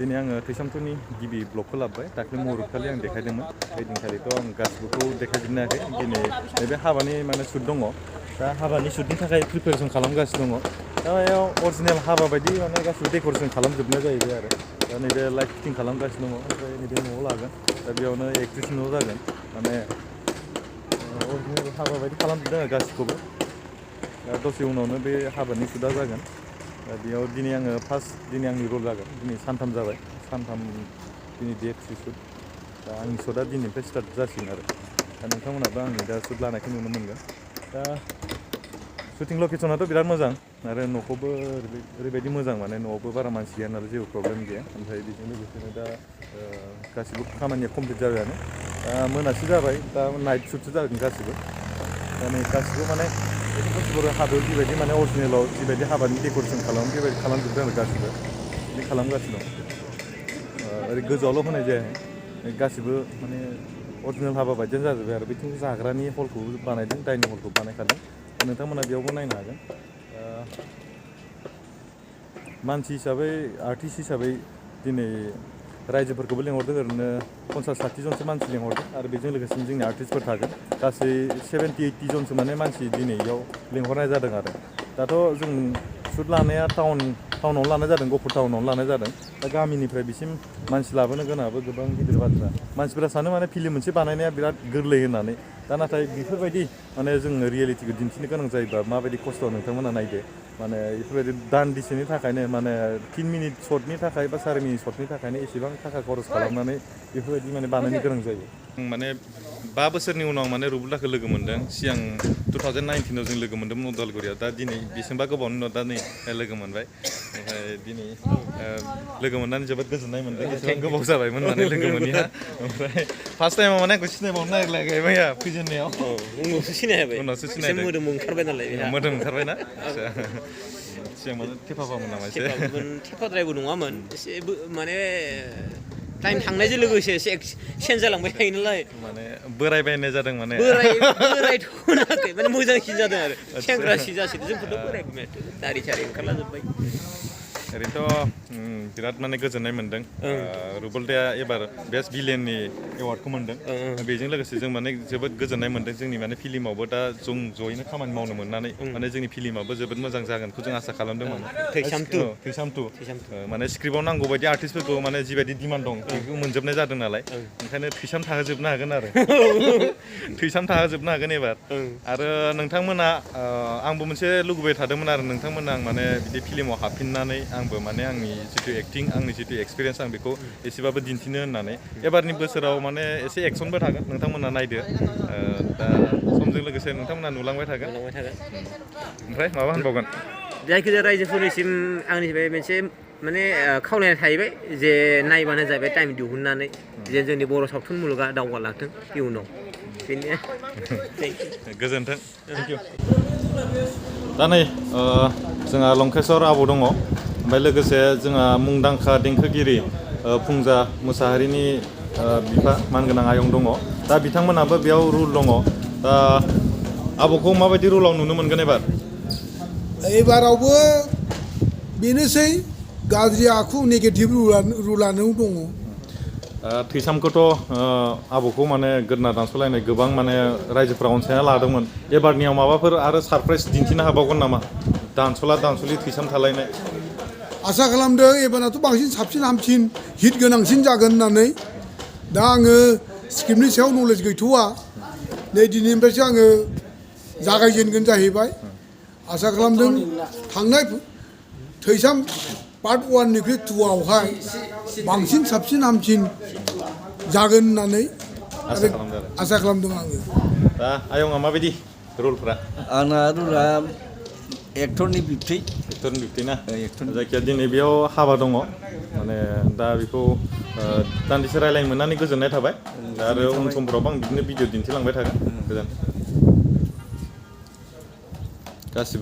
दिनै आङो थैसामथुनि गिबि ब्लगखौ लाबोबाय दाख्लै मुहुरखालि आं देखायदोंमोन ओइदिनखालिथ' आं गासिबोखौ देखायजोबनो हायाखै दिनै नैबे हाबानि माने शुट दङ दा हाबानि शुटनि थाखाय प्रिपेरेसन खालामगासिनो दङ दा बेयाव अरिजिनेल हाबा बायदि माने गासिबो डेक'रेसन खालामजोबनाय जाहैबाय आरो दा नैबे लाइट फिटिं खालामगासिनो दङ ओमफ्राय नैबे न'आव लागोन दा बेयावनो एक्ट्रिस न' जागोन माने अरिजिनेल हाबा बायदि खालामजोबदों आरो गासिखौबो दा दसे उनावनो बे हाबानि शुटआ जागोन दा बेयाव दिनै आङो दिनै आंनि रल जागोन दिनै सानथाम जाबाय सानथाम दिनै डे 3 शुट दा आंनि शुटआ दिनैनिफ्राय स्टार्ट जासिगोन आरो दा नोंथांमोनाबो आंनि दा शुट लानायखौ नुनो मोनगोन दा शुटिं लकेसनाथ' बिराद मोजां आरो न'खौबो ओरैबायदि मोजां माने न'आवबो बारा मानसि गैया नालाय जेबो प्रब्लेम गैया ओमफ्राय बेजों लोगोसेनो दा गासिबो खामानिया कमप्लिट जाबायानो दा मोनासि जाबाय दा नाइट शुटसो जागोन गासिबो दा नै गासिबो माने बर' हाबायाव जिबायदि माने अरिजिनेलाव जिबायदि हाबानि डेक'रेसन खालामो बेबायदि खालामजोबदों आरो गासिबो बिदि खालामगासिनो दं ओरै गोजौआवल' होनाय जायाखै गासिबो माने अरिजिनेल हाबा बायदियानो जाजोब्बाय आरो बिथिं जाग्रानि हलखौबो बानायदों डाइनिं हलखौ बानायखादों नोंथांमोना बेयावबो नायनो हागोन मानसि हिसाबै आर्टिस्ट हिसाबै दिनै रायजोफोरखौबो लिंहरदों ओरैनो 50-60 जनसो मानसि लिंहरदों आरो बेजों लोगोसे जोंनि आर्टिस्टफोर थागोन गासै 70-80 जनसो माने मानसि दिनै इयाव लिंहरनाय जादों आरो दाथ' जों शुट लानाया टाउनावनो लानाय जादों गहपुर टाउनावनो लानाय जादों दा गामिनिफ्राय बिसिम मानसि लाबोनो गोनाङाबो गोबां गिदिर बाथ्रा मानसिफोरा सानो माने फिल्म मोनसे बानायनाया बिराद गोरलै होननानै दा नाथाय बेफोरबायदि माने जोङो रियेलिटिखौ दिन्थिनो गोनां जायोबा माबायदि खस्थ' नोंथांमोना नायदो माने बेफोरबायदि दान्दिसेनि थाखायनो माने 3 मिनिट शटनि थाखाय बा 4 मिनिट शटनि थाखायनो एसेबां थाखा खरस खालामनानै बेफोरबायदि माने बानायनो गोनां जायो माने 5 बोसोरनि उनाव माने रुबुलाखौ लोगो मोनदों सिगां 2019आव जों लोगो मोन्दोंमोन उदालगुरियाव दा दिनै बेसेबांबा गोबावनि उनाव दा नै लोगो मोनबाय ओमफ्राय दिनै लोगो मोननानै जोबोद गोजोननाय मोनदों एसेबां गोबाव जाबायमोन माने लोगो मोनिहा ओमफ्राय फार्स्ट टाइमाव माने आंखौ सिनायबावनो नागिरलायाखै फैजेननायाव उनावसो सिनायबाय उनावसो सिनायदों मोदोम ओंखारबाय नालाय मोदोम ओंखारबायना सिगां थेफाफामोन नामा एसे थेफाद्रायबो नङामोन एसे माने टाइम थांनायजों लोगोसे एसे चेन्ज जालांबाय थायो नालाय माने बोरायबायनाय जादों माने बोरायथ' होनाखै माने मोजांसिन जादों आरो सेंग्रासिन जासिनो जोंखौथ' बोरायबाय दारि सारि ओंखारला जोब्बाय ओरैनोथ' बिराद माने गोजोननाय मोन्दों रुबुलदाया एबार बेस्ट भिलेननि एवार्डखौ मोन्दों बेजों लोगोसे जों माने जोबोद गोजोननाय मोन्दों जोंनि माने फिल्मावबो दा जों जयैनो खामानि मावनो मोननानै माने जोंनि फिल्माबो जोबोद मोजां जागोनखौ जों आसा खालामदोंमोन थैसामथु माने स्क्रिप्टआव नांगौ बायदि आर्टिस्टफोरखौ माने जिबायदि डिमान्ड दं बेखौ मोनजोबनाय जादों नालाय ओंखायनो थैसाम थाहोजोबनो हागोन आरो थैसाम थाहोजोबनो हागोन एबार आरो नोंथांमोना आंबो मोनसे लुगैबाय थादोंमोन आरो नोंथांमोना आं माने बिदि फिल्माव हाबफिननानै आंबो माने आंनि जितु एक्टिं आंनि जितु एक्सपिरियेन्स आं बेखौ एसेबाबो दिन्थिनो होननानै एबारनि बोसोराव माने एसे एक्सनबो थागोन नोंथांमोना नायदो दा समजों लोगोसे नोंथांमोना नुलांबाय थागोन ओमफ्राय माबा होनबावगोन जायखिजाया रायजोफोरनिसिम आंनिफ्राय मोनसे माने खावलायनाय थाहैबाय जे नायबानो जाहैबाय टाइम दिहुननानै जे जोंनि बर' सावथुन मुलुगा दावगालांथों इयुनाव बेनो गोजोन्थों थेंक इउ दा नै जोंहा लंकेश्वर आबौ दङ ओमफ्राय लोगोसे जोंहा मुंदांखा देंखोगिरि फुंजा मुसाहारिनि बिफा मानगोनां आयं दङ दा बिथांमोनाबो बेयाव रुल दङ दा आबौखौ माबायदि रुलाव नुनो मोनगोन एबारावबो बेनोसै गाज्रि आखु नेगेटिभ रुलानो दङ थैसामखौथ' आबौखौ माने गोदोना दानस'लायनाय गोबां माने रायजोफ्रा अनसायना लादोंमोन एबारनियाव माबाफोर आरो सारप्राइज दिन्थिनो हाबावगोन नामा दानस'लि थैसाम थालायनाय आसा खालामदों एबाराथ' बांसिन साबसिन हामसिन हिट गोनांसिन जागोन होननानै दा आङो स्क्रिप्टनि सायाव नलेज गैथ'वा नै दिनैनिफ्रायसो आङो जागायजेनगोन जाहैबाय आसा खालामदों थांनाय थैसाम पार्ट 1निख्रुइ 2आवहाय बांसिन साबसिन हामसिन जागोन होननानै आसा खालामदों आङो दा आयंआ माबायदि रलफ्रा आंना रुला एक्टरनि बिब्थै ना जायखिया दिनै बेयाव हाबा दङ माने दा बेखौ दान्दिसे रायलायनो मोननानै गोजोननाय थाबाय आरो उन समफोरावबो आं बिदिनो भिडिअ दिन्थिलांबाय थागोन गोजोन्थों गासिबो